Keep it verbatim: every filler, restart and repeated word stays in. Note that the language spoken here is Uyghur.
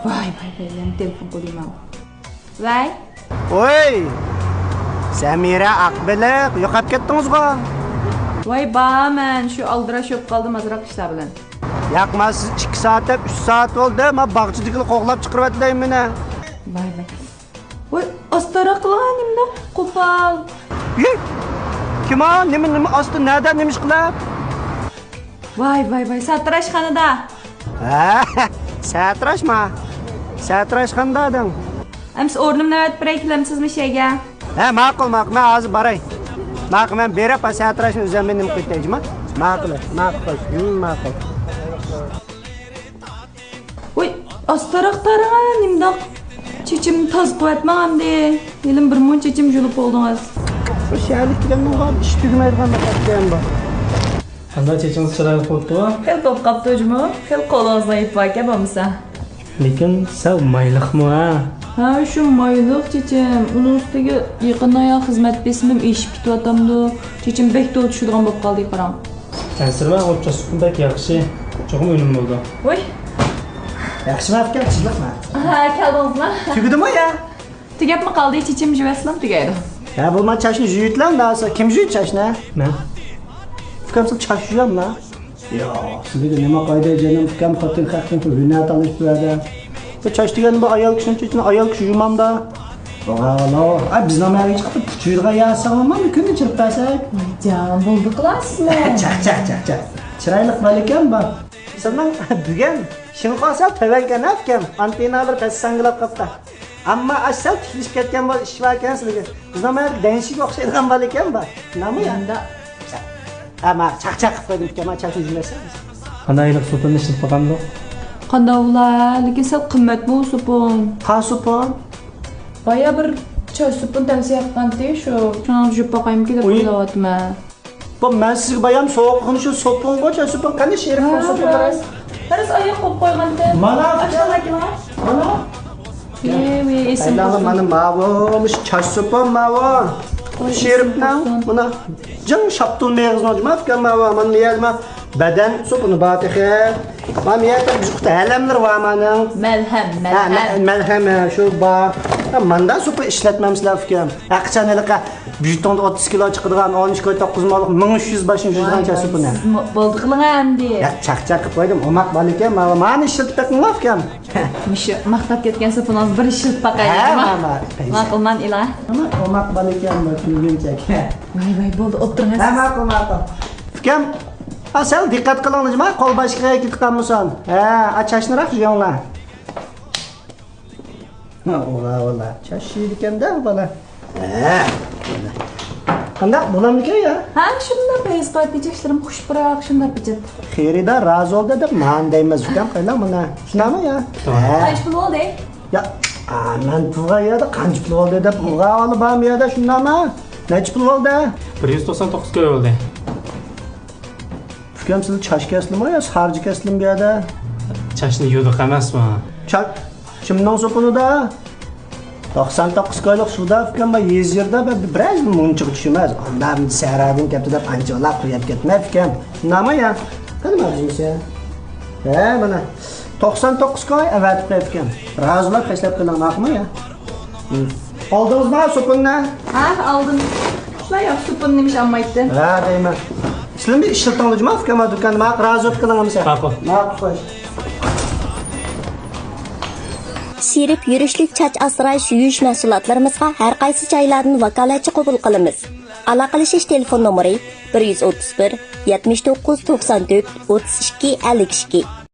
ۋاي، ۋاي، ۋاي، يەنە تېلېفون قىلدى ماڭا. ۋەي. ۋوي! سەمىرە ئاقبېلىق، يوقاپ كەتتىڭىزغۇ؟ ۋاي، بارمەن، شۇ ئالدىراش بولۇپ قالدىم ئازراق ئىشلار بىلەن. ياق، ما سىز ئىككى سائەت دەپ، ئۈچ سائەت بولدى، ما باغچىدىكىلەر قوغلاپ چىقىرىۋەتتى دەيمەن. ۋاي، ۋاي. ۋاي، ئاستىراق قىلغان نېمىنداق قوپال. يى! كىم ئا؟ نېمە، نېمە ئاستا، نەدە، نېمە ئىش قىلىپ؟ ۋاي، ۋاي، ۋاي، ساتىراشخانىدا. ھە، ساتىراشما؟ ساتىراشخانىدا دەڭ. ئەمسە ئورنۇمنى ئەۋەتىپ بېرەي، كېلەمسىزمۇ شەيگە؟ ھە، ماقۇل، ماقۇل، مەن ھازىر باراي. ماقۇل، مەن بېرىپ، ساتىراشنى ئۆزۈم نېمە قىلىپ جۇما؟ ماقۇل، ماقۇل، ھىم، ماقۇل. ۋوي، ئاستىراق تارىڭە، نېمىنداق چېچىمنى تازا قىلىۋەتمەڭ ئەمدى. ھېلىمۇ بىر مۇنچە چېچىم يۇلۇپ بولدىڭىز. بۇ شەھەرلىك دېگەننىڭ بار، ئىش تۈگىمەيدىغان بىر ئەتكەن بار. قانداق چېچىڭىز چىرايلىق بوپتۇ؟ خېلى بولۇپ قاپتۇ جۇمۇ. خېلى قولىڭىزدا ئىپ باركەن بولمىسا. لېكىن سەل مايلىقمۇ ھە؟ ھە، شۇ مايلىق چېچىم. ئۇنىڭ ئۈستىگە يېقىندا يا خىزمەت بېسىمىم ئېشىپ كېتىۋاتامدۇ؟ چېچىم بەك تولا چۈشىدىغان بولۇپ قالدى، قاراڭ. ئەنسىرىمەڭ، ئۇ چاچ سوپۇن بەك ياخشى. چوقۇم ئۈنۈم بولىدۇ. ۋوي. ياخشىمۇ ئەپكەم، چىللىقمۇ؟ ھە، كەلدىڭىزمۇ؟ تۈگىدىمۇ يا؟ تۈگەپمۇ قالدى، چېچىم يۇيۇۋەتسىلەم تۈگەيدۇ. ھە، بولما چاچنى يۇيۇۋېتىلەڭ داسا. كىم يۇيىدۇ چاچنى؟ مەن. ئۇكام، سىز چاچ يۇياملا؟ ياق، سىزگە نېمە قايدى جېنىم، ئۇكام خوتۇن خەقنىڭ ھۈنەر تالىشىپ بەردى. بۇ چاچ دېگەن بۇ ئايال كىشىنىڭ چېچىنى ئايال كىشى يۇمامدا. ۋالا، ئا، بىزنىڭ مەھەللىگە چىقىپ پۇت يۇيىدىغان يەر ساڭلىما، بىر كۈندە چىرىپ بەرسەك. ۋايجان، بولدى قىلارسىزمۇ؟ چاق، چاق، چاق، چاق. چىرايلىق بالىكەن بۇ. سېنىڭ بۈگۈن شىنخۇا سەل تۆۋەنكەن ئۇكام، ئانتېننالىرى پەس ساڭگىلاپ قاپتا. ئەمما ئاش سەل تىكلىشىپ كەتكەن بار، ئىش باركەن سىلىگە. بىزنىڭ مەھەللىدە دەنشىگە ئوخشايدىغان بالىكەن بار. شۇنداقمۇ يا؟ ھە، ما چاقچاق قىلىپ قويدۇم ئۇكام، ما چاچنى يۇيۇۋەرسەڭ. قانداق ھېلىقى سوپۇننى ئىشلىتىپ باقامدۇ؟ قانداق بولا، لېكىن سەل قىممەتمۇ سوپۇن. قانداق سوپۇن؟ بايا بىر چاچ سوپۇن تەۋسىيە قىلغانتى، شۇ. شۇنىڭ يۇيۇپ باقايمىكىن دەپ ھە. ئويلاۋاتىمەن. بۇ مەن سىزگە بايام سوۋغا قىلغان شۇ سوپۇنغۇ، چاچ سوپۇن. قېنى، شېرىپ ھە، سوپۇن ھە. قارايسىز؟ قارايسىز، ئاياق قويۇپ قويغانتى. مانا ئاشۇ ئۇكام. مانا. ئەي، ۋى، ئېسىم ئەيلەڭلار، قالسۇن. مانا ماۋۇ، مۇشۇ چاچ سوپۇن ماۋۇ. ئوي، شېرىپنىڭ، ئېسىم قالسۇن. مانا. جىڭ شاپتۇل مېغىزىنىڭ جىما ئۇكام ماۋۇ. مانا يەردە ما بەدەن سوپۇنى بار تېخى. مانا يەردە بىر قۇتا ھەلەملىرى بار مانىڭ. مەلھەم، ھە، مەلھەم. مە-، مەلھەم، ھە، شۇ بار. ھە، ماندا سوپۇن ئىشلەتمەمسىلەر ئۇكام. ھە، قاچان ھېلىقى بېشىڭدا ئوتتۇز كىلو چىقىدىغان، ئون ئىككى توققۇز موللۇق، مىڭ ئۈچ يۈز باشىنى يۇيىدىغان چاچ سوپۇنى. سىزمۇ بولدى قىلىڭ ئەمدى. يا، چاقچاق قىلىپ قويدۇم، ئوماق بار ئىكەن، ماۋۇ، مانى ئىشلىتىپ بېقىڭلار ئۇكام. مۇشۇ ماختاپ كەتكەن سوپۇنىڭىزنى بىر ئىشلىتىپ باقايلى، ھە، جۇمۇ. ماما، پەيزى. ماقۇلمان ئىلا. ماما، ئوماق بار ئىكەن، بۇ كۈلگۈنچەك. ۋاي، ۋاي، بولدى، ئولتۇرۇڭ. ھە، ماقۇل، ماقۇل. ئۇكام، ھە، سەل دىققەت قىلىڭلار، جۇمۇ، قول باشقىغا كېتىپ قالمىسۇن. ھە، ئا، چاچنىراق يۇيۇڭلار. ۋالا، ۋالا، چاچ يەيدىكەن-دە بۇ بالا. ھە. قانداق، بولامدىكەن يا؟ ھە، شۇنداق پەيز قىلىپ، چاچلىرىم خۇش پۇراق، شۇنداق بىچىت. خېرىدار رازى بولدى دەپ مانا دەيمىز ئۇكام، قايلاڭ مانا. شۇنداقمۇ يا؟ ھە. قانچە پۇل بولدى؟ يا، ئا، مەن پۇلغا يەردە قانچە پۇل بولدى دەپ پۇلغا ئالىپ بارمۇ يەردە، شۇنداقمۇ؟ نەچچە پۇل بولدى؟ بىر يۈز توقسان توققۇز كوي بولدى. ئۇكام، سىلى چاچ كەسلىمۇ يا سارجا كەسلىمۇ بۇ يەردە؟ چاچنى يۇدۇق ئەمەسمۇ؟ چاچ، كىمنىڭ سوپۇنىدا؟ توقسان توققۇز كويلۇق سۇدا، ئۇكام، بار يېزا يېرىدا بىر، بىرەر يىل مۇنچىغا چۈشمەس. ئاندا سەھرادىن كەپتۇ دەپ ئانچە ئۇلاپ قويۇپ كەتمەس ئۇكام. نېمە يا؟ قېنى ماڭا جىمسە. ھە، مانا. توقسان توققۇز كوي ئەۋەتىپ قويۇپتىكەن. رازىلار پەسلەپ قېلىڭ، ماقۇلمۇ يا؟ ھىم. ئالدىڭىزمۇ سوپۇننى؟ ھە، ئالدىم. شۇنداق يا، سوپۇننى نېمىش ئالمايتتىم؟ ھە، دەيمەن. سىلىمۇ ئىشلىتىڭلار جۇما ئۇكام، دۇكاندا. ماقۇل، رازى بولۇپ قېلىڭ ئەمىسە. ماقۇل. ماقۇل، خوش. شېرىپ يۈرۈشلۈك چاچ ئاسراش، يۇيۇش مەھسۇلاتلىرىمىزغا ھەر قايسى جايلاردىن ۋاكالەتچى قوبۇل قىلىمىز. ئالاقىلىشىش تېلېفون نومۇرى: بىر يۈز ئوتتۇز بىر، يەتمىش توققۇز، توقسان تۆت، ئوتتۇز ئىككى، ئەللىك ئىككى.